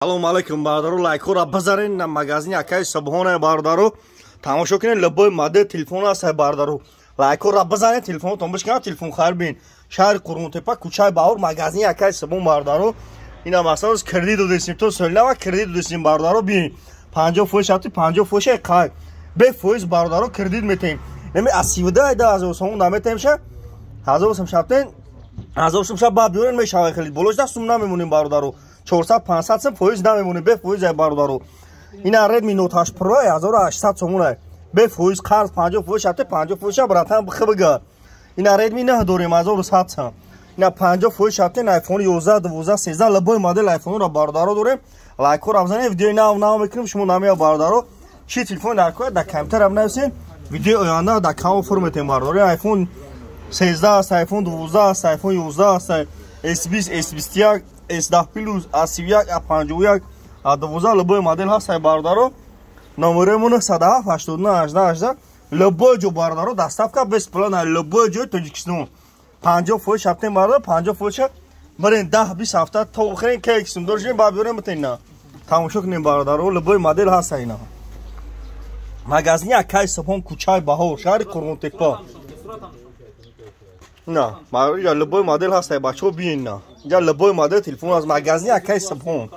Салом алейкум, бародаро, лайкҳоро бизарен. На магазини акаи Субҳона, бародаро, тамошо кунед, любой модел телефон аст, бародаро. Лайкҳоро бизанед, телефонотон бишканад, телефон хайр бин. Шаҳри Қурғонтепа, кӯчаи Баҳор, магазини акаи Субҳон, бародаро. Ина масалан кредит додесим, то солнава кредит додесим, бародаро, бин. 50% шабти 50% қай. Бе фоиз, бародаро, кредит метаем. Неми аз 32 ҳазор сомон наметаем ша. Ҳазор сом шабтен, ҳазор сом шаб баъд биёрен мешавад хеле. Болош даст сум намемонем, бародаро. 400-500 сом фоиз намемонем, бе фоиз ай, бародаро. Ина Redmi Note 8 Pro 1800 сомон ай. Бе фоиз қарз 50% шабте 50% шаб, братан, бихбига. Ина Redmi 9 дорем 1100 сом. Ина 50% шабте iPhone 11, 12, 13, любой модел iPhone-ро, бародаро, дорем. Лайкҳоро бизанед, видеои нав нав мекунем, шумо намея, бародаро. Чӣ телефон дар кор дар компютерам нависен, видеои оянда дар канал фур метем, бародаро. iPhone 13 аст, iPhone 12 аст, iPhone 11 аст, S20, S21, S10 Plus, A31, A51, A12, любой модел ҳаст, бародаро. Номерои мо 907 89 18 18. Любой ҷо, бародаро, доставка бесплатно, любой ҷои Тоҷикистон. 50% шафтем, бародаро, 50% ша бирен 10-20 ҳафта то бихарен, кек сумдор шин, ба биёрем битен на. Тамошо кунем, бародаро, любой модел ҳаст ина. Магазини акаи Субҳон, кӯчаи Баҳор, шаҳри Қурғонтепа. На, ма любой модел ҳаст, бачаҳо, биен на. Инҷа любой модел телефон аз магазини акаи Субҳон.